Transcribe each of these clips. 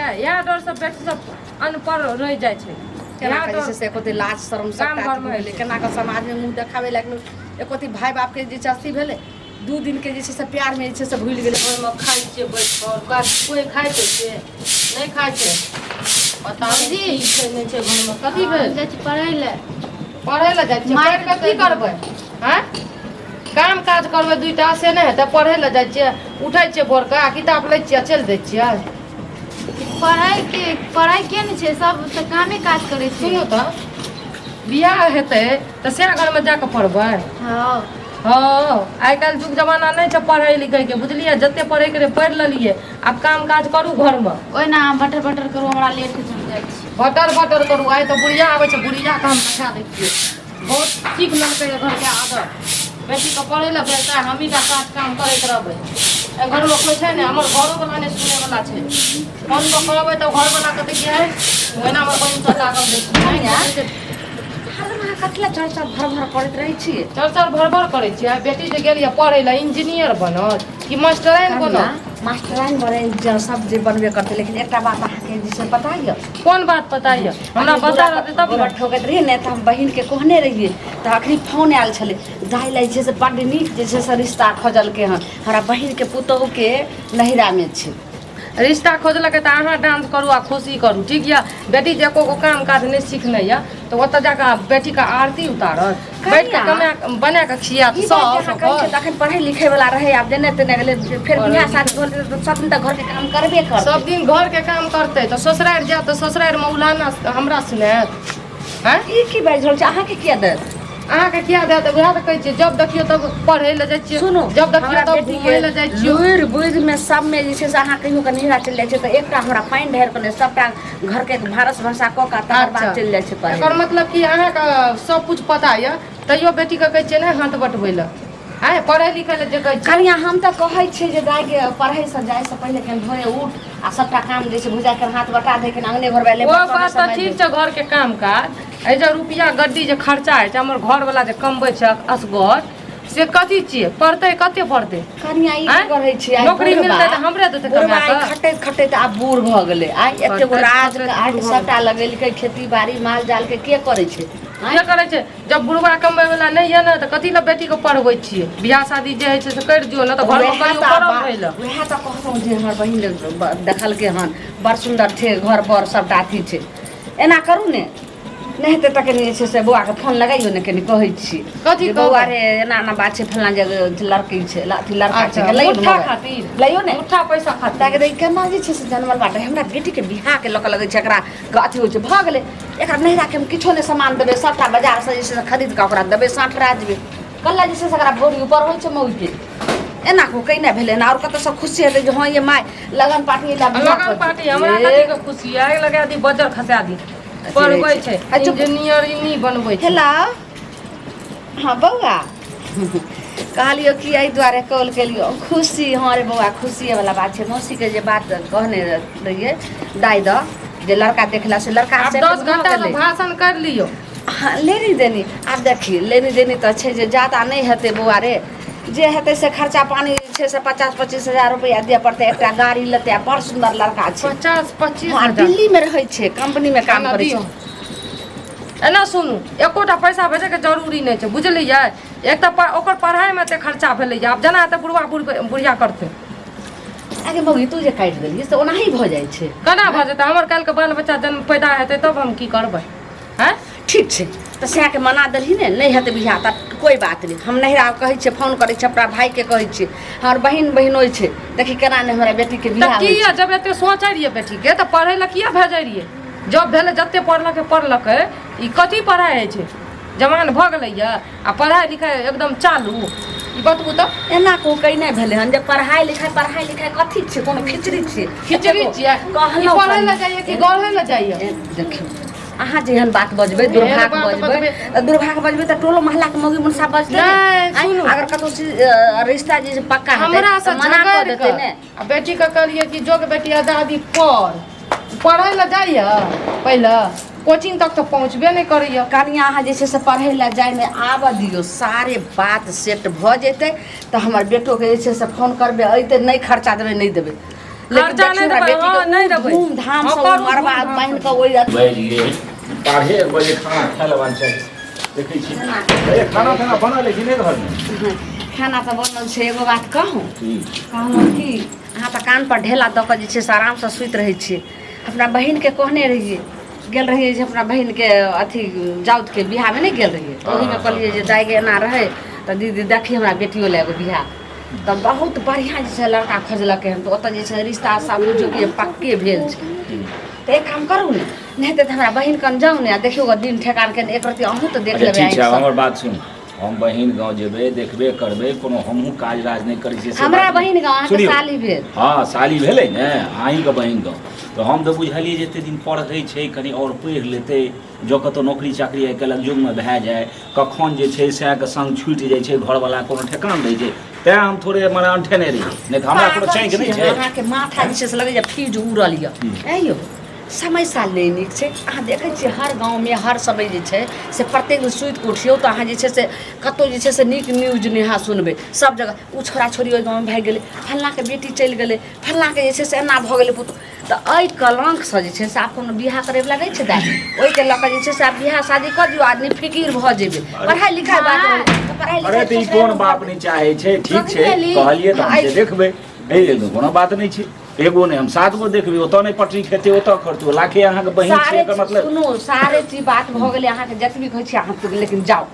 छियै? इएह डरसँ बेटी सब अनपढ़ रहि जाइ छै। केना इएह कऽ जे डर छै से एको लाज शरम गाम सबटा घरमे अथी होइ भेलै छै। केना कऽ समाजमे मुँह देखाबै लायक नहि एको भाय बापके जे छै अथी भेलै 2 दिनके जे छै से प्यारमे जे छै से भूलि गेलै। घरमे खाइ छियै बैठ कऽ, कोइ खाइ छै से नहि खाइ छै, पता नहि की छै नहि छै घरमे। कथी भेल? जाइ छी पढ़ै लए। पढ़ै लए जाइ छियै? पढ़ि कऽ की करबै? आँय, काम काज करबै 2टा से नहि हेतै? पढ़ै लए जाइ छियै, उठै छियै भोरके आ किताब लै छियै आ चलि दै छियै। पढ़ै के पढ़ै के नहि छै, सब तऽ कामे काज करै छै। सुनू तऽ, बियाह हेतै तऽ सएह घरमे जा कऽ पढ़बै? हँ। हँ, आइ काल्हि युग जमाना नहि छै पढ़ै लिखैके, बुझलियै? जते पढ़ैके रहै पढ़ि लेलियै, आब काम काज करू घरमे। ओहिना अहाँ बटर बटर करू, हमरा लेट होइ छै, हम जाइ छी। बटर बटर करू। आइ तऽ बुढ़िया आबै छै, बुढ़ियाके हम देखा दै छियै। बहुत सीख लेलकै घरके आदत। बेटीके पढ़ै लए भेजतै, हमही टा काज काम करैत रहबै। एहि घरमे कोइ छै नहि, हमर घरोवला नहि सुनैवला छै। फोन पर कहबै तऽ घरवला कहतै कि है ओहिना हमर बहिन सब लागल रहै छै। हरदम अहाँ कथी लए चढ़ चढ़ भर भर करैत रहै छियै? चढ़ चढ़ भर भर करै छियै। बेटी जे गेल यऽ पढ़ै लए, इंजीनियर बनत कि मास्टराइन बनत? मास्टराइन बनै सब जे बनबे करतै, लेकिन एकटा बात अहाँके जे छै पता यऽ? कोन बात पता यऽ? हमरा बता रहतै तब ने। गोबर ठोकैत रहियै ने तऽ हम बहिनके कहने रहियै, तऽ अखनी फोन आयल छलै, दाइ लै छै से बड्ड नीक जे छै से रिश्ता खोजलकै हन, हमरा बहिनके पुतोहुके नैहरामे छै। रिश्ता खोजलकै तऽ अहाँ डांस करू आ खुशी करू, ठीक यऽ? बेटी जे एको गो काम काज नहि सिखने यऽ तऽ ओतऽ जाकऽ बेटीके आरती उतारत, बैठ कऽ कमा बना कऽ खियात? ई बात जे अहाँ कहै छियै, तखन पढ़ै लिखै वाला रहै, आब जेने तेने गेलै, फेर बियाह शादी भऽ गेलै तऽ सब दिन तऽ घरके काम करबे करतै। सब दिन घरके काम करतै तऽ ससुरारि जायत तऽ ससुरारिमे उलाना हमरा सुनायत? आँय, ई की बाजि रहल छै? अहाँके किया देत? अहाँके किया देत? उएह तऽ कहै छियै, जब देखियौ तब पढ़ै लए जाइ छियै। सुनू, जब देखियौ हमरा तब बेटीके घुमै लए जाइ छियै। लुरि बुधिमे सबमे जे छै से अहाँ कहियो कऽ नैहरा चलि जाइ छियै तऽ एकटा हमरा पानि ढारि कऽ नहि, सबटा घरके भारस भरसा कऽ कऽ तकर बाद चलि जाइ छै पढ़ै। एकर मतलब कि अहाँके सब कुछ पता यऽ, तैयो बेटीके कहै छियै ने हाथ बटबै लए? आँय, पढ़ै लिखै लए जे कहै छियै। कनिया, हम तऽ कहै छियै जे दाइके पढ़ैसँ जाइसँ पहिले कनि भोरे उठ आ सबटा काम जे छै भुजाके हाथ बटा दे, कनि अङ्गने घरबै ले। ओ बात तऽ ठीक छै, घरके काम काज। एहि जे रुपैआ गड्डी जे खर्चा होइ छै, हमर घरवला जे कमबै छै असगर, से कथी छियै? पढ़तै, कते पढ़तै? कनिया, ई आँय? की करै छियै? आइ नौकरी बुढ़बा- मिलतै तऽ हमरे देतै बुढ़बा कमा आइ कऽ? खटैत खटैत आब बूढ़ भऽ गेलै। आइ एते गो खटैत राज खटैत काज बूढ़ भऽ सबटा लगेलकै, खेती बाड़ी माल जाल के के करै छै? आँय? के करै छै? जब बुढ़वा कमबै वला नहि यऽ ने तऽ कथी लए बेटीके पढ़बै छियै? बियाह शादी जे होइ छै से करि दियौ ने तऽ घरमे वएह कहियो तऽ करब बा- होइ लए। वएह तऽ कहलहुँ जे हमर बहिन देखलकै हन, बड़ सुन्दर छै घर बर सबटा अथी छै। एना करू ने, नहि हेतै तऽ कनि जे छै से बौआके फोन लगाइयो ने, कनि कहै छी। कथी जे बौआ कहबै? रे, एना एना बात छै, फल्लाँ जगह लड़की छै, अथी लड़का छै। अच्छा, लैयो ने मुट्ठा मोबाइल। खातिर। लैयो ने। मुट्ठा पैसा खातिर। ताकि रे केना जे छै से जनमल बाटे हमरा बेटीके बियाहके लऽ कऽ लगै छै एकरा अथी होइ छै। भऽ गेलै, एकरा नैहराके हम किछो नहि सामान देबै, सबटा बाजारसँ जे छै से खरीद कऽ ओकरा देबै, साँठ राजबै कल्ला जे छै से एकरा भौरी ऊपर होइ छै मौगीके। एना को कैने भेलै ने? आओर कतऽसँ खुशी हेतै जे हँ ये माय लगन पार्टी लए बियाह लगन कऽ पार्टी हमरा ए, कथी के खुशी? आगि लगा दी, बजर खसा दी। पढ़बै छै, आ चुप। इंजीनियर नहि बनबै छै। हेलो, हँ बौआ, कहलियौ कि एहि दुआरे कॉल केलियौ, खुशी, हँ रे बौआ, खुशिएवला बात छै। मौसीके जे बात कहने रहियै दाइ दऽ जे लड़का देखला से लड़का आब सेट 10 भऽ घंटा से गेलै। भाषण कर लियौ। हँ, लेनी देनी आब देखी, लेनी देनी तऽ छै जे ज्यादा नहि हेतै बौआ रे, जे हेतै से खर्चा पानी जे छै से 50-25 हजार रुपैआ दिअ पड़तै, एकटा गाड़ी लेतै आ बड़ सुन्दर लड़का छै। 50-25 हँ हजार? दिल्लीमे रहै छै, कंपनीमे काम एना करै दियौ छै। एना सुनू, एकोटा पैसा भेजैके जरूरी नहि छै, बुझलियै? एक तऽ ओकर पढ़ाइमे एते खर्चा भेलैए, आब जेना हेतै बुढ़वा बुढ़िया करतै। आगे मौगी, तू जे काटि देलियै से ओनाही भऽ जाइ छै। केना भऽ जेतै? हमर काल्हिके बाल बच्चा जन्म पैदा हेतै तब हम की करबै? आँय, ठीक छै, तऽ सएहके मना देलही ने, नहि हेतै बियाह तऽ कोइ बात नहि। हम नैहरा कहै छियै, फोन करै छियै, अपना भाइके कहै छियै, हमर बहिन बहिनोइ छै, देखी केना नहि हमरा बेटीके तऽ बियाह की होइ यऽ छै। जब एते सोचै रहियै बेटीके तऽ पढ़ै लए किया भेजै रहियै? जब भेलै जते पढ़लकै पढ़लकै, ई कथी पढ़ाइ होइ छै? जवान भऽ गेलै यऽ आ पढ़ाइ लिखाइ एकदम चालू, ई बतबू तऽ। एना को कहीं भेलै हन जे पढ़ाइ लिखाइ, पढ़ाइ लिखाइ कथी छियै? कोनो खिचड़ी छियै? खिचड़ी छियै? ई कहलहुँ पढ़ै लए जाइए कि गढ़ै लए जाइए? ए, देखियौ, अहाँ जेहन बात बजबै, दुर्भाग बात बजबै बजबै। तऽ दुर्भाग बजबै तऽ टोलो मोहल्लाके मौगी मुनसा बजतै ने। नहि, आँय, सुनू। अगर कतहु रिश्ता जे छै पक्का हेतै हमरा से तऽ मना कऽ झगड़ि देतै कऽ ने। आ बेटीके कहलियै कि जोग बेटी आजादी पढ़, पढ़ै लए जाइए, पहिले कोचिंग तक तऽ पहुँचबे नहि करैए। कनिया, अहाँ जे छै से पढ़ै लए जाइमे आबऽ दियौ, सारे बात सेट भऽ जेतै तऽ हमर बेटोके जे छै से फोन करबै, अयतै। नहि खर्चा देबै, नहि देबै। लेकिन खर्चा देखियौ नहि हमरा देबै, बेटीके हँ, नहि देबै। धूमधाम हँ, से करू मड़बा धूमधाम। बान्हि कऽ ओहि बाजि गेल 1:30 बजे खाना खाय लेबाक चाही। देखै छी ए, खाना ताना बनल है कि नहि घरमे? खाना तऽ बनल छै। एगो बात कहूँ? की? कहलहुँ कि अहाँ तऽ कानपर ढेला दऽ कऽ जे छै से आरामसँ सुति रहै छियै। अपना बहिनके कहने रहियै, गेल रहियै जे अपना बहिनके अथी जाउतके बियाहमे नहि गेल रहियै, तऽ ओहीमे कहलियै जे दाइके एना रहै तऽ दीदी देखी हमरा बेटियो लए एगो बियाह। तऽ बहुत बढ़िआँ जे छै लड़का खोजलकै हन, तऽ ओतऽ जे छै रिश्ता सब बुझियौ कि पक्के भेल छै। तऽ एक काम करू ने, नहि हेतै तऽ हमरा बहिन कन जाउ ने आ देखियौ गऽ दिन ठेकान के एक रत्ती अहूँ तऽ देख अच्छा लेबै। ठीक छै, आब आँखिसँ। हमर बात सुन, हम बहिन गाँव जेबै, देखबे करबै, कोनो हमहूँ काज राज नहि करै छियै से हमरा बात नहि। बहिन गाँव अहाँके सुनियौ। साली भेल। हँ, साली भेलै ने अहीँके बहिन गाँव। तऽ हम तऽ बुझलियै जे एतेक दिन पढ़ै छै, कनि आओर पढ़ि लेतै, जँ कतहु नौकरी चाकरी आइ काल्हिक युगमे भए जाय, कखन जे छै सएहके सङ्ग छुटि जाइ छै घरवला, कोनो ठेकान रहै छै, तैँ हम थोड़े मने अनठेने रहियै, नहि तऽ हमरा कोनो पागल चैंक नहि छी छै। अहाँके माथा जे छै से लगैए फ्यूज उड़ल यऽ। ऐं यौ, समय साल नहि नीक छै। अहाँ देखै छियै हर गाँवमे हर समय जे छै से प्रत्येक दिन सुति कऽ उठियौ तऽ अहाँ जे छै से कतहु जे छै से नीक न्यूज नहि अहाँ सुनबै। सब जगह ओ छोड़ा छोड़ी ओहि गाँवमे भागि गेलै, फल्लाँके बेटी चलि गेलै, फल्लाँके जे छै से एना भऽ गेलै पुतहु। तऽ एहि कलङ्कसँ जे छै से आब कोनो बियाह करैवला नहि छै दाइ। ओहिके लऽ कऽ जे छै से आब बियाह शादी कऽ दियौ, आदमी फिकिर भऽ जेबै। पढ़ाइ लिखाइ बात रहै तऽ पढ़ाइ अरे लिखाइ तऽ ई कोन बाप नहि चाहै छै? ठीक छै, कहलियै तऽ हम जे देखबै, एहि लेल कोनो बात नहि छै। एगो नहि, हम 7 गो देखबै। ओतऽ नहि पटरी खेतै ओतऽ खर्चो लाखे अहाँके बहिन छै। सारे एकर मतलब सुनू, सारे चीज बात भऽ गेलै। अहाँके जतबी कहै छी अहाँ तऽ लेकिन जाउ,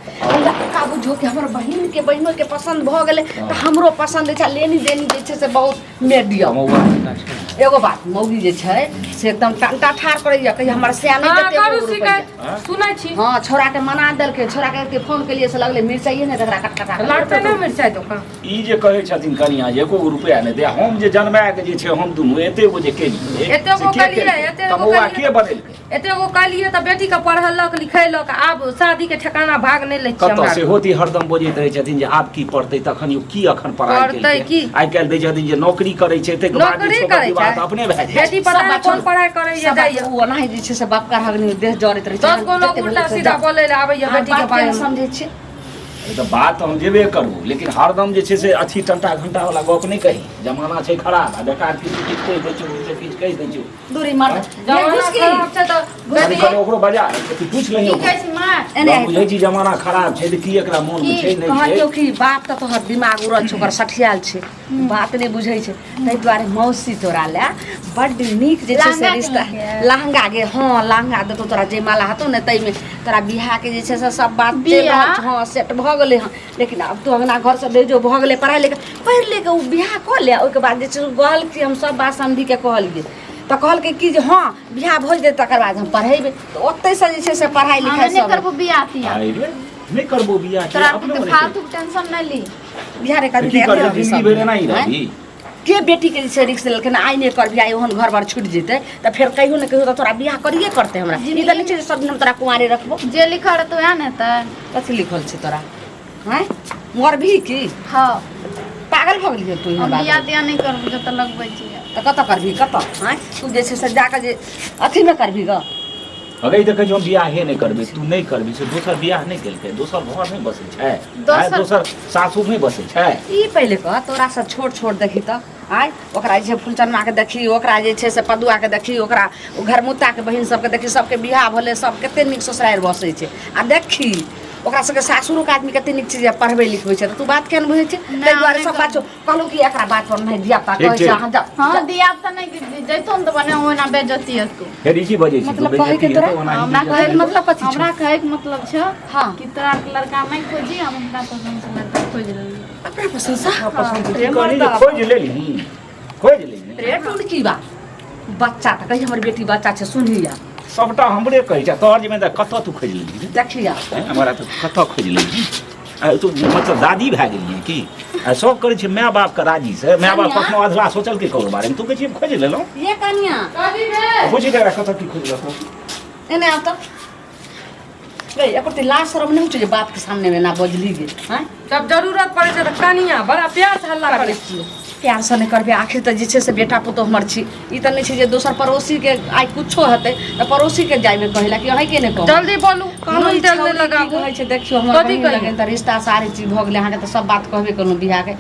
लड़का बुझो कि हमर बहिनके बहिनोके पसन्द भऽ गेलै तऽ हमरो पसन्द छै। लेनी देनी जे छै से बहुत मीडियम। कमौआ लड़का छै। एगो बात, मौगी जे छै से एकदम टंटा ठाढ़ करैया, कहिया हमर सया नहि हँ देतै करू एको रुपैआ। शिकायत, सुनै छी। हँ, छोड़ा के मना देलकै। छोड़ा के फोन केलियै से लगलै मिरचाइए नहि तकरा कटकटा कऽ। लगतै ने मिरचाइ दोकान। ई जे कहै छथिन कनिया जे एको गो रुपैआ नहि दे, हम जे जनमाए के जे छै हम दुनू एते गो जे केलियै एते से गो के केलियै, केलकै? एते गो कमौआ केलियै। के बनेलकै? एते गो कहलियै तऽ बेटीके पढ़लक लिखेलक, आब शादीके ठेकाना भाग नहि लै छियै कतऽ हमरा। सेहो ती हरदम बजैत रहै छथिन जे आब की पढ़तै, तखन यौ की अखन पढ़ाइ पढ़तै केलकै? की? आइ काल्हि दै छथिन जे नौकरी करै छै ताहिके बाद जे नौकरी छै ओकर करै विवाह छै। तऽ अपने भए जाइ छै। बेटी पता सब नहि बात कोन छोड़ू। पढ़ाइ करैया सब बात जाइया। ओ ओनाही जे छै से बाप का हगनी देह जरैत रहै छै। 10 गो लोग जते उल्टा भेलै से सीधा जाउ। बोलै लए आबैया अहाँ बेटीके बात किया नहि बारेमे। समझै छियै? ई तऽ बात हम जेबे करू, लेकिन हरदम जे छै से अथी टंटा घंटा वाला गप नहि कही। जमाना छै खराब आ बेकार किछु किछु कहि दै छौ, किछु किछु कहि दै छौ। दूरी मार। जमाना खराब छै तऽ कनि बेटी कनि ओकरो बजा, अथी पूछि लही की ओकरो। कहै छी माँ? एने हम बुझै छी जमाना खराब छै तऽ की एकरा मोनमे की? छै नहि छै। कहलियौ कि बाप तऽ तोहर दिमाग उड़ल छौ, ओकर सठियाल छै, बात नहि बुझै छै। ताहि दुआरे मौसी तोरा लए बड्ड नीक जे छै से लहंगा रिश्ता किनलकै? लहंगा गे, हँ, लहंगा देतौ तोरा, जयमाला हेतौ ने ताहिमे तोरा बियाहके जे छै से सब बात चलि रहल बियाह? छै। हँ, सेट भऽ गेलै हँ, लेकिन आब तू अङ्गना घरसँ भेजो भऽ गेलै, पढ़ाइ लिखाइ पढ़ि लिख कऽ ओ बियाह कऽ ले। ओहिके बाद जे छै से कहलकै, हम सब बात समधिके कहलियै तऽ कहलकै कि जे हँ, बियाह भऽ जेतै तकर बाद हम पढ़ेबै। तऽ ओतहिसँ जे छै से पढ़ाइ हमे लिखाइ नहि सब करबो बियाह तियाह। आइ रे, नहि करबो बियाह के तोरा अपनो आरके नहि फालतू के टेंशन नहि ली। बियाह रे तऽ कभी की करबै, जिंदगी भरि एनाही रहबी? के बेटीके जे छै रिक्स लेलकै आइ नहि करबी, आइ ओहन घर बार छुटि जेतै तऽ फेर कहियो ने कहियो तऽ तोरा बियाह करिए पड़तै। हमरा ई तऽ नहि छै जे सब दिन हम तोरा कुंवारे रखबो। जे लिखल रहतै वएह ने हेतै। कथी लिखल छै तोरा? आँय, मरबही की? हँ। पागल भऽ गेलियै तू? हम इहाँ बियाह तियाह नहि करबो जतऽ लगबै छियै। तऽ कतऽ करबही, कतऽ? आँय, तू जे छै से जाकऽ जे अथीमे करबही गऽ। अगर ई देखै छी हम बियाहे नहि करबै, तू नहि करबी से दोसर बियाह नहि केलकै, दोसर घर नहि बसै छै? दोसर- दोसर सासुर नहि बसै छै? ई पहिले कह, तोरासँ छोट छोट देखी तऽ आँय, ओकरा जे छै फुलचनमाके देखी, ओकरा जे छै से पदुआके देखी, ओकरा घरमुत्ताके बहिन सबके देखी, सबके बियाह भेलै, सब कते नीक ससुरारि बसै छै। आ देखी ओकरा सबके सासुरोके आदमी कते नीक छै जे पढ़बै लिखबै छै। तऽ तू बात किया नहि बुझै छै? ताहि दुआरे सब बात छौ। कहलहुँ कि एकरा बात पर नहि धिया पुता ठीक कहै छै छै। अहाँ जाउ। हँ, धिया पुता नहि जैतौ ने तऽ बने ओहिना बेज्जती हेतौ। फेर ई की बजै छी तू? मतलब कहै के बेइज्जती तोरा? हेतौ, ओनाही हमरा बेइज्जती कहैके हेतौ। मतलब कथी छौ? हमरा कहैके मतलब छौ हँ। कि तोरा आरके लड़का नहि खोजी, हम अपना पसन्द से लड़का खोजि लेलियै। अपना पसन्द से? पसन्द से रे की कहली जे मर्दा। खोजि लेलही, खोजि लेलही। रे टुनकी बा, बच्चा तऽ कही हमर बेटी बच्चा छै, सुनही आ। सबटा हमरे कहै छै तोहर जिम्मेदार। कतऽ तू खोजि लेलही रे? देखिया। हैं, हमरा तऽ कतऽ खोजि लेलही? आ तू मतलब दादी भए गेलियै की? आ सब करै छै माय बापके राजी से। माय बाप कनिया? कखनो अधला सोचलकै ककरो बारेमे? तू कहै छी हम खोजि लेलहुँ। ये कनिया। कथी भेल? बुझि गेल कतऽ की खोजलक। एने आब तऽ गे, एको रत्ती लाज शरम नहि होइ छै जे बापके सामनेमे एना बजली गे? आँय? जब जरूरत पड़ै छै तऽ कनिया बड़ा प्यार से हल्ला करै छियै। प्यारसँ नहि करबै? आखिर तऽ जे छै से बेटा पुतोह हमर छी। ई तऽ नहि छै जे दोसर पड़ोसीके आइ कुछो हेतै तऽ पड़ोसीके जाइमे कहै लए कि अहीँके नहि कहू। जल्दी बोलू, कहलहुँ नून ई तेल नहि छौड़ी की लगाबू। कहै छै देखियौ हमर कथी बहिन कहियै? लगन तऽ रिश्ता सारी चीज भऽ गेलै। अहाँके तऽ सब बात कहबे केलहुँ बियाहके।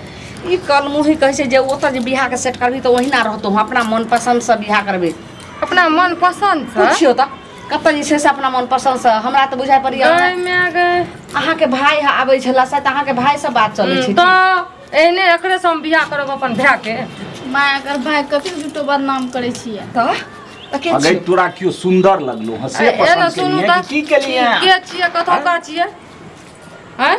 ई कलमुही कहै छै जे ओतऽ जे बियाहके सेट करबही तऽ ओहिना रहतौ, हम अपना मन पसन्दसँ बियाह करबै। अपना मन पसन्द से? पुछियौ तऽ कतऽ जे छै से अपना मन पसन्दसँ। हमरा तऽ बुझाइ पड़ैए गै माय गै। अहाँके भाय आबै छला, शायद अहाँके भायसँ बात चलै छै। तऽ एहने एकरे से हम बियाह करब अपन भाय के। माय, एकर भाय कथी झूठो बदनाम करै छियै? तऽ के अगर छियै? तोरा केओ सुंदर लगलो हँ से ए, एना पसंद सुनू केलिए तऽ कि की केलिए? के छियै, कतौका छियै? आँय?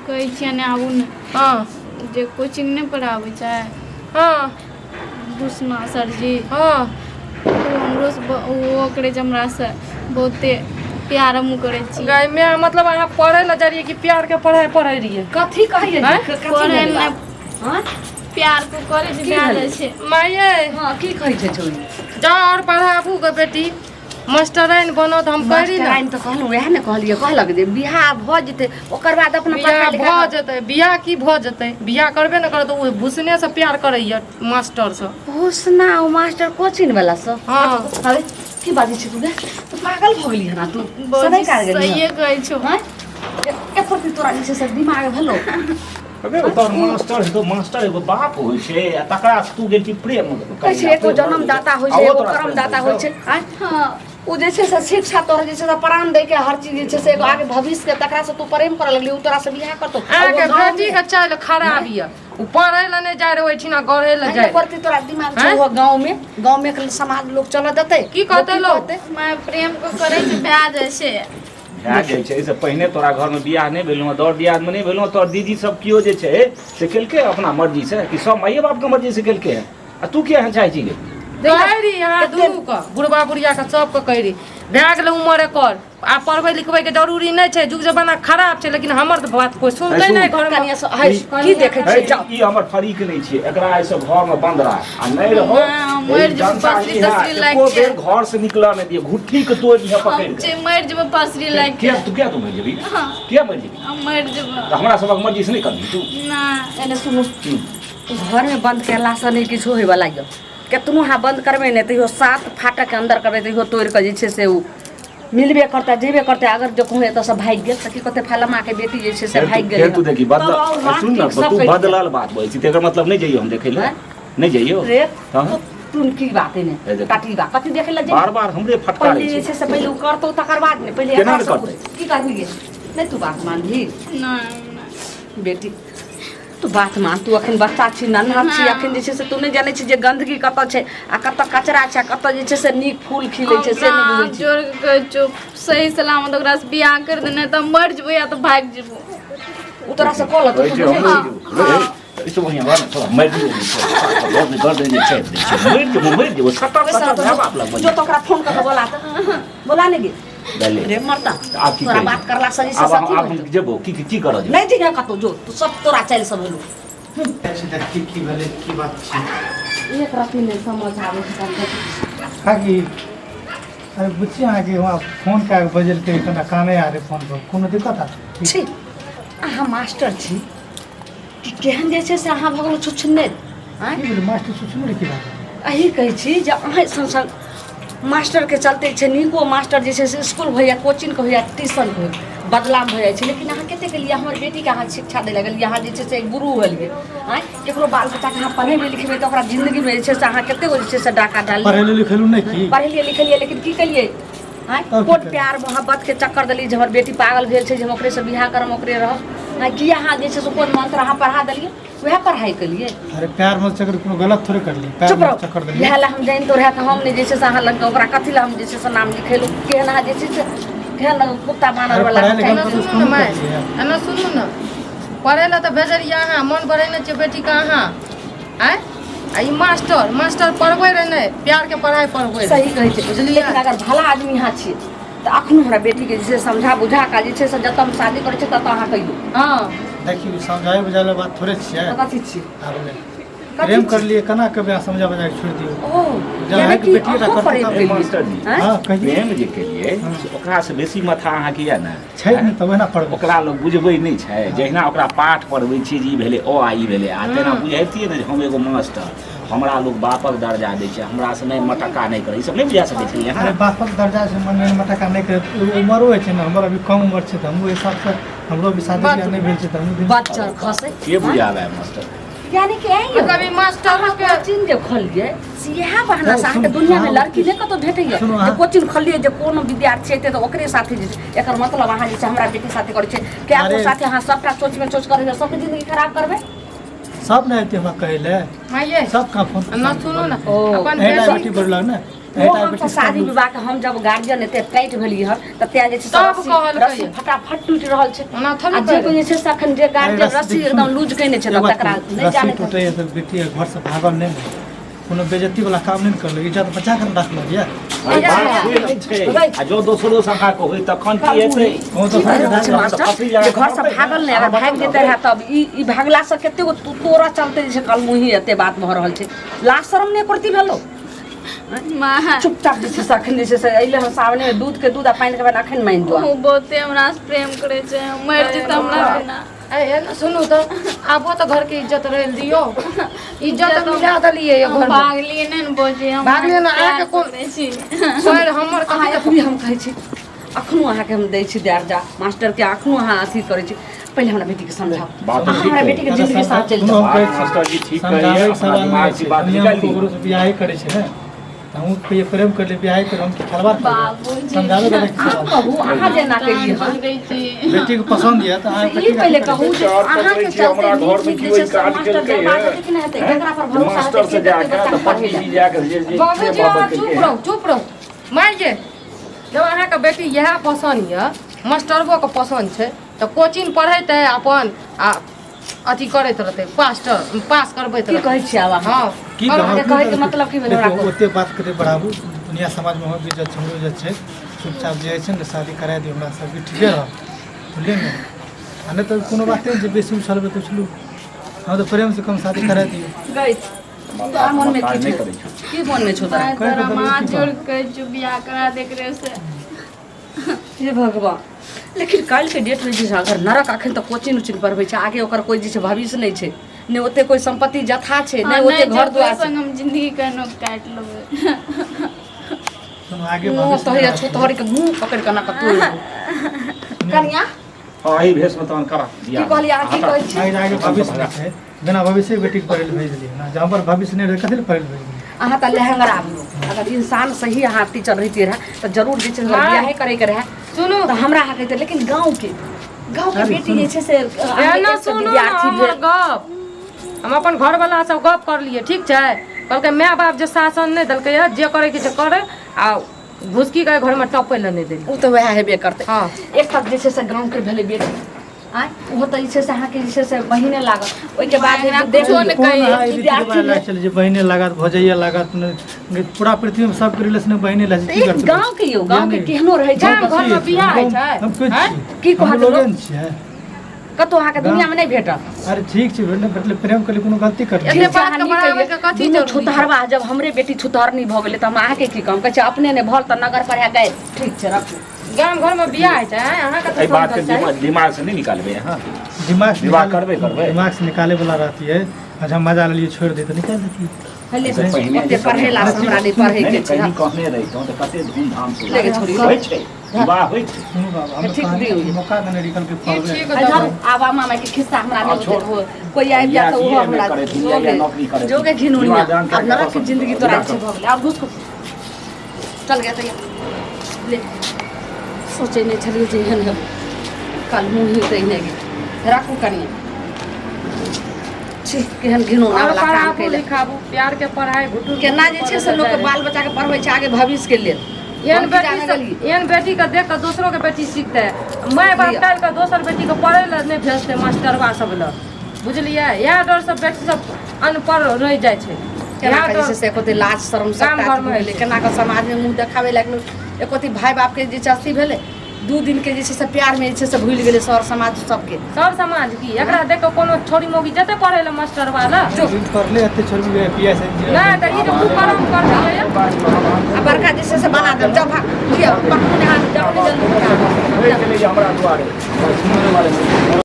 कहै छियै ने आबू ने। हँ। जे कोचिंग नहि पढ़ाबै छै। हँ। भूषणा सरजी। हँ। ओ हमरोसँ, ओ करै छै हमरासँ बहुते प्यार, हमहूँ करै छी। गै माय, मतलब अहाँ पढ़ै लए जाइ रहियै कि प्यार के पढ़ाइ पढ़ै रहियै? कथी कहैए? आँय? कथी पढ़ै भेलै लए बात? हँ? प्यार को करै छै, की भए भेलै? जाइ छै। माये। हँ, की कहै छै छौड़ी? जाउ आओर पढ़ाबू गे बेटी, मास्टराइन बनत हम करी ने। मास्टराइन तऽ कहलहुँ, वएह ने कहलियै, कहलक जे बियाह भऽ जेतै ओकर बाद अपना बियाह पढ़ाइ भऽ लिखाइ। जेतै, बियाह की भऽ जेतै, बियाह करबे ने करत। ओ भूसने से प्यार करैया मास्टरसँ। भूसना ओ मास्टर कोचिंग वाला सब? हँ। अरे, की बाजै छी तू गे? तू पागल भऽ गेली हन तू? भौजी, सदै कार गेली? सहिए कहै छौ। हँ, एको रत्ती तोरा जे छै से दिमाग भेलो? अबे ओकर मास्टर हेतौ, मास्टर एगो बाप होइ छै आ तकरा से तू गेल छी प्रेम कहै छै एगो जन्मदाता होइ छै, एगो कर्मदाता होइ छै। आँय? हँ। ओ जे छै से शिक्षा तोरा जे छै से प्राण दै के हर चीज जे छै से एगो आगे भविष्य के, तकरा से तू प्रेम करऽ लगली, ओ तोरा से बियाह करतौ आ ओ अहाँके गाँवमे- बेटीके चालि खराब यऽ, ओ पढ़ै लए नहि जाइ रहै, ओहिठिना गढ़ै लए जाइ। करती तोरा दिमाग छौ? आँय? ओहो गाँवमे, गाँवमे के समाज लोग चलऽ देतै? की कहतै लोग? माय, प्रेम को करै छै, भए जाइ छै। भए जाइ छै। एहिसँ पहिने तोरा घरमे बियाह नहि भेलहुँ, दर दियादमे नहि भेलहुँ, तोहर दीदी सब केओ जे छै से केलकै अपना मर्जीसँ कि सब माइए बापके मर्जीसँ केलकै? आ तू किया एहन चाहै छी गे? कहै रही अहाँ दुनू के, बुढ़बा बुढ़िया के, सबके कहै रही, भए गेलै उमर एकर, आब पढ़बै लिखबै के जरूरी नहि छै, युग जमाना खराब छै, लेकिन हमर तऽ बात कोइ सुनतै नहि घरमे। कनिया से है, की देखै है, छियै? जाउ। ई हमर फरीक नहि छियै, एकरा एहिसँ घरमे बन्द राख आ नहि रहो माँ, मरि जेबै, जनता पसरी इएह, तसरी लागि एको के। बेर घर से निकलऽ नहि दिअ, घुट्ठी के तोड़ि दिअ पकड़ि हम के। जे मरि जेबै पसरी लागि किया के। तू किया तू मरि जेबही? हाँ। किया मरि जेबही? हम मरि जेबै। तऽ हमरा सबक मर्जी से नहि करबही तू? नहि। एने सुनू, घरमे बन्द कयलासँ नहि किछो होइवला यऽ। केतनो अहाँ बन्द करबै ने तैयो सात फाटकके अन्दर करबै तैयो तोड़ि कऽ जे छै से ओ मिलबे करतै, जेबे करतै। अगर जे कहूँ एतऽसँ भागि गेल तऽ की कहतै? फलामाके बेटी जे छै से भागि गेलै। फेर तू देखी तब आओर बदल, सुन ने, राष्ट्रिक सब तू कटि बदलल बात बजै छी, तेकर मतलब नहि जइयो हम देखै लए? आँय? नहि जइयो। रे। हँ? तू की बात है ए ने देखी। काटी बा कथी देखै लए जेबही? बार बार हमरे फटकारै पहिले जे छै। छै से पहिले ओ करतौ तकर बाद ने पहिले केना एकरा ने से करतै? पूछ। की करबही गे? नहि तू बात मानबही? नहि, नहि। बेटी, तू बात मान, तू अखन बच्चा छी, नन्हा छी। अखन जे छै से तू नहि जानै छी जे गन्दगी कतऽ छै आ कतऽ कचरा छै आ कतऽ जे छै से नीक फूल खिलै छै, से नहि बुझै छी। जोर के कहै छौ, सही सलामत ओकरा से बियाह कर दे, नहि तऽ मरि जेबो या तऽ भागि जेबो। ओ तोरा से कहलक? कहै तू छै बुझै हम छी? मरि जेबो। एहिसँ बढ़िआँ बा ने थोड़ा मरि जेबो, गर्द गर्द जे चापि दै छै, मरि जेबो, मरि जेबो, सटर सटर माय बाप लग। जो तो ओकरा फोन कऽ के बोला तऽ, बोला ने गे। भेलै। रे मरता। आब की तोरा करै बात छी? करला से जे छै आब से हम अथी आब हम होतौ। जेबो की की करऽ जेबो? नहि जइहे कतौ, जो तू, सब तोरा चालि सब भेलौ। देखी की भेलै, की बात छै? एक रत्ती नहि समझ आबै छै कतौ। काकी, अरे बुच्ची, अहाँके वहाँ फोन कए कऽ बजेलकै, कना काने आ रे फोन पर, कोनो दिक्कत आ? छी अहाँ मास्टर छी कि केहन जे छै से अहाँ भऽ गेलहुँ छुछुन्ने? आँय? की भेलै? मास्टर सोचने की बात? अही कहै छी जे अहाँ सन सन मास्टरके चलते छै नीको मास्टर जे छै से इसकुल होइए, कोचिंगके होइए, ट्यूशनके होइए, बदनाम भऽ जाइ छै। लेकिन अहाँ कतेक केलियै? हमर बेटीके अहाँ शिक्षा दै लए गेलियै, अहाँ जे छै से गुरु भेलियै। आँय, ककरो बाल बच्चाके अहाँ पढ़ेबै लिखेबै तऽ ओकरा जिन्दगीमे जे छै से अहाँ कतेक जे छै से डाका डाललियै। पढ़ेलू लिखेलू नहि की? पढ़ेलियै लिखेलियै, लेकिन की केलियै? आँय? तब की कोन केलियै? प्यार मोहब्बतके चक्कर देलियै जे हमर बेटी पागल भेल छै जे हम ओकरेसँ बियाह करब, ओकरे रहब? आँय, की अहाँ जे छै से कोन मंत्र अहाँ पढ़ा देलियै? वएह पढ़ाइ केलियै? अरे, प्यार में चक्कर कोनो गलत थोड़े करली, प्यार चुप में रहो। चक्कर देलियै। इएह लए हम जानितो रहए तऽ हम नहि जे छै से अहाँ लग ओकरा कथी लए हम जे छै से नाम लिखेलहुँ? केहन अहाँ जे छै से केहन कुत्ता बानर अरे वाला। पढ़ाइ लिखाइ एना कतौ सुनू ने शुरू माय, करलियै। एना सुनू ने, पढ़ै लए तऽ भेजलियै अहाँ, मन बढ़ेने छियै बेटीके अहाँ। आँय, आ ई मास्टर मास्टर पढ़बै रहै नहि, प्यारके पढ़ाइ पढ़बै रहै। सही कहै छै। बुझलियै? लेकिन अगर भला आदमी अहाँ छियै तऽ अखनो हमरा बेटीके जे छै समझा बुझा कऽ जे छै से जतऽ हम शादी करै छियै ततऽ अहाँ कहियौ। हँ। देखियौ, समझाए बुझाए वाला बात थोड़े छियै। तऽ कथी छियै? आब नहि। कथी प्रेम छियै? करलियै, केना कऽ बियाह समझा बुझा कऽ छोड़ि दियौ? ओ जब यानी अहाँके कि बेटिए टा अहूँ करतै प्रेम तब- केलियै? मास्टर जी। आँय? हँ, कहियौ। प्रेम जे केलियै हँ। से ओकरासँ बेसी माथा अहाँके यऽ ने? छै ने, तब एना पढ़बै। ओकरा लोग बुझबै नहि छै। जहिना ओकरा पाठ पढ़बै छियै जे ई भेलै अ आ ई भेलै आ, तेना बुझैतियै ने जे हम एगो मास्टर, हमरा लोग बापक दर्जा दै छै, हमरासँ नहि मटक्का नहि करै, ई सब नहि बुझा सकै छलियै अरे अहाँ? बापक दर्जा से मन मटका नहि करे, उमरो होइ छै ने, हमर अभी कम उमर छै तऽ हमहूँ हिसाबसँ हमरो भी शादी बियाह नहि भेल छै तऽ हमहूँ बच्चर खसै के बुझाबै मास्टर यानी कि आइ यौ कभी मास्टर के कोचिंग जे खोलिए से इएह बहाना से अहाँके सुनू, दुनियामे अहाँ- लड़की नहि कतौ भेटैए सुनू, जे अहाँ- कोचिंग खोलिए जे कोनो विद्यार्थी एतै तऽ ओकरे साथे जे छै एकर मतलब अहाँ जे छै हमरा बेटी साथे करै छै कए गो अरे- साथे अहाँ सबटा सोचमे सोच करै सबके जिंदगी खराब करबै सब नहि एतै हमरा कहै लए माइये सब कहाँ फोन ना सुनू ना ओ। अपन एहिटा बेटी बेटी बढ़लक ने ओ एहिटा हम बेटी तऽ शादी विवाह के हम जब गार्जियन एते टाइट भेलियै हन तऽ तें जे छै से तब रस्सी कहलकै। रस्सी फटाफट टूटि रहल छै ओना थोड़ी आ जे कोइ जे छै से अखन जे गार्जियन रस्सी एकदम लूज कयने छै तऽ तकरा नहि रस्सी जाने टूटैए तऽ बेटी घरसँ भागल नहि ने कोनो बेजती वाला काम नहि ने करलक इज्जत बचा कऽ ने राखलक यऽ अरे बात से नहि छै आ जँ दोसरो से अहाँके होय तखन की हेतै कहूँ तऽ की कहि रहल छै मास्टर जे घरसँ भागल नहि अगर भागि जेतै रहए तब ई ई भागलासँ कते गो तोरा चलते जे छै कलमुही एते बात भऽ रहल छै लाज शरम नहि करती भेलो माँ चुपचाप जे छै से अखन जे छै से अइले हन सामने दूध के दूध आ पानि के पानि अखन मानि जो ओ बहुते हमरा से प्रेम करै छै मरि जेतै हमरा बिना ए ने सुनू तऽ आबो तऽ घरके इज्जत रहि दियौ इज्जत मिला देलियै घर में भागलियै नहि ने बौजी हम भागलियै ने, अहाँके कोन- करै छी सर हमर अहाँ कथी एखनी हम कहै छी अखनो अहाँके हम दै छी दर्जा मास्टरके अखनो अहाँ अथी करै छी पहिले हमरा बेटीके समझाउ बात अहाँ ठीक हमरा है। बेटीके जिंदगी साथ चलि सुनू, जाउ हम कहै छी, मास्टर जी ठीक कहैए समझाबैके अपना सवाल दिमाग नहि से छै बात दुनियामे निकालि दियौ ककरो से बियाहे करै छै ने तऽ हमहूँ कहियो प्रेम करलियै बियाहे करब हम की खेलबाड़ करबै बाबूजी। समझाबे के अहाँ सवाल कहू अहाँ जेना केलियै हन करै छी बेटीके पसन्द यऽ तऽ अहाँ से ई बेटीके पहिले कहू जे चार अहाँके पकड़ै छी, चलते हमरा नीक घरमे नीक केओ जे छै ई से काज मास्टर केलकै जमा हे? हेतै कि नहि हेतै केकरा पर भरोसा मास्टर हेतै से के देतै जाके बच्चा तऽ पढ़ै पंडीजी लए जाके जे जे बाबूजी अहाँ चुप रहू चुप रहू मारि जे जब अहाँके बेटी इएह पसन्द यऽ मास्टरबोके पसन्द छै तऽ कोचिंग पढ़ेतै अपन आ अथी करैत रहतै पास्टर पास करबैत की रहतै कहै छियै आब अहाँ हँ की आओर कहब अहाँके कहैके मतलब की भेल हमरा देखियौ कहू। ओते बात के नहि बढ़ाबू दुनिया समाजमे हमर भी इज्जत छै हमरो इज्जत छै चुपचाप जे होइ छै ने शादी करा दियौ हमरा सबके ठीके रहत बुझलियै ने आ नहि तऽ कोनो बाते नहि छै बेसी उछलबै तऽ उछलू हम तऽ प्रेमसँ कम शादी करा दियौ गै तोरा मोनमे की काज नहि छौ करै छौ की मोनमे छौ तोरा माय कहि तोरा कऽ माँ देलहुँ की जोड़ के कहै छियौ बियाह करा दे एकरे से हे भगवान लेकिन काल्हिके डेटमे जे छै अगर नरक अखन तऽ कोचिंग उचिंग पढ़बै छै आगे ओकर कोइ जे छै भविष्य नहि छै नहि ओते कोइ सम्पत्ति जथा छै हँ, नहि ओते नहि घर जकरे दुआर छै संग हम जिंदगी केनो काटि लेबै सुनू आगे मुँह भविष्य तऽ होइए नहि छुतहरिके मुँह पकड़ि कऽ एना कऽ तोड़ि देबौ। कनिया हँ एहि भेषमे तहन करा की कहलियै अहाँ की कहै छी आगे आगे भविष्य नहि छै बिना भविष्य बेटीके पढ़ै लए भेज देलियै ने जब हमर भविष्य नहि रहै कथी लए पढ़ै लए भेज देलियै अहाँ तऽ लहंगरा आबियौ अगर इंसान सही अहाँ टीचर रहितियै रहए तऽ जरूर जे छै से माँ। बियाहे करैके रहए सुनू तऽ हमरा अहाँ कहितै लेकिन गाँवके गाँवके अरे बेटी सुनू। जे छै से अहाँके एना एक सए सुनू ने विद्यार्थी हमर भेल गप हम अपन घरवला से गप करलियै ठीक छै कहलकै माय बाप जे शासन नहि देलकै हँ जे करैके छै करे आ घुसकी के घरमे टपै लए नहि देली ओ तऽ वएह हेबे करतै हँ एक तऽ जे छै से गाँवके भेलै बेटी आँय ओहो तऽ जे छै से अहाँके जे छै से बहिने लागत ओहिके बाद हमरा देख कुछो लियौ। नहि कोन अहाँ ई रीति विद्यार्थी रिवाज लए चलै जे बहिने लागत भौजैया लागत ने पूरा पृथ्वीमे सबके रिलेशन बहिने लागत तऽ की एक करतै गाँवके यौ गाँवके केहनो रहै छै गाम घरमे बियाह होइ छै हम कोइ आँय? छी की हम कहत लोगे लोक? ने छियै कतहु अहाँके दुनियामे नहि भेटत अरे ठीक छै भेटले भेटले प्रेम करले कोनो गलती करले एते ठीक छै, बात अहाँ के नीक बढ़ाबै के कहियै। कथी दुनू जरूरी छै? छुतहरवा जब हमरे बेटी छुतहरनी भऽ गेलै तऽ हम अहाँके की कहब कहै छै अपने नहि भल तऽ नगर पर गए ठीक छै रखू गाम घरमे बियाह होइ छै आँय? अहाँके एहि तऽ बात के समझल चाही दिमाग से नहि निकालबै अहाँ दिमाग से विवाह करबै, करबै। दिमाग से निकाले वाला रहती है अच्छा मजा लेलिए छोड़ दे तो निकाल देती हेले एहिसँ पहिने ओते जे पढ़ेला से हमरा नहि पढ़े नहि के नहि छै कहीं कहने रहितहुँ तऽ कते धूमधाम से ले गे छोरी। होइ छै विवाह होइ छै सुनू बाबा हम ठीक दियौ। मौका देने निकल के की पढ़बै ठीक अरे धरू, आब मामा के खिस्सा हमरा आ, नहि छोड़। ओते हो कोई आबि या जाय तऽ ओहो BA मे हमरा करेथिन या जोगे नौकरी करेथिन। जोगे घिनौनिया विवाह दान आब करके नरक के पसन्द जिंदगी करू। तोरा विवाह छै भऽ गेलै आब घुस चल गया तैया ले सोचै नहि छलियै जे एहन हेबै कल मुँह ही तऽ नहि गेल राखू कनिया छी केहन घिनौना आओर वाला काम पढ़ाबू कैलक लिखाबू प्यार के पढ़ाई घुटुर केना जे छै से लोकके बाल बच्चाके पढ़बै छै आगे भविष्यके लेल एहन हम की बेटी जाने से गेलियै? एहन बेटी के देख के दोसरो के बेटी सीखतै माय बाप लिअ। काल्हि के दोसर बेटी के पढ़ै लए नहि भेजतै मास्टरवा सब लग बुझलियै इएह डर से बेटी सब अनपढ़ रहि जाइ छै केना इएह कऽ जे डर छै से एको लाज शरम गाम सबटा घरमे भेलै होइ छै। केना कऽ समाजमे मुँह देखाबै लागि एको भाय बापके जे छै अथी भेलै 2 दिन के जे छै से प्यारमे जे छै से भूलि गेलै सर समाज सबके सर समाज की एकरा देख के कोनो छोरी मौगी जेतै पढ़ै लए मास्टरवा लग जो पढ़ले एते छोड़ के पी एस नहि तऽ ई जे कुकर्म कर देलैया आ बड़का जे छै से बना देब जाउ भाग लिअ पकड़ू ने हाथ जाउ ने जल्दी हमरा दुआरे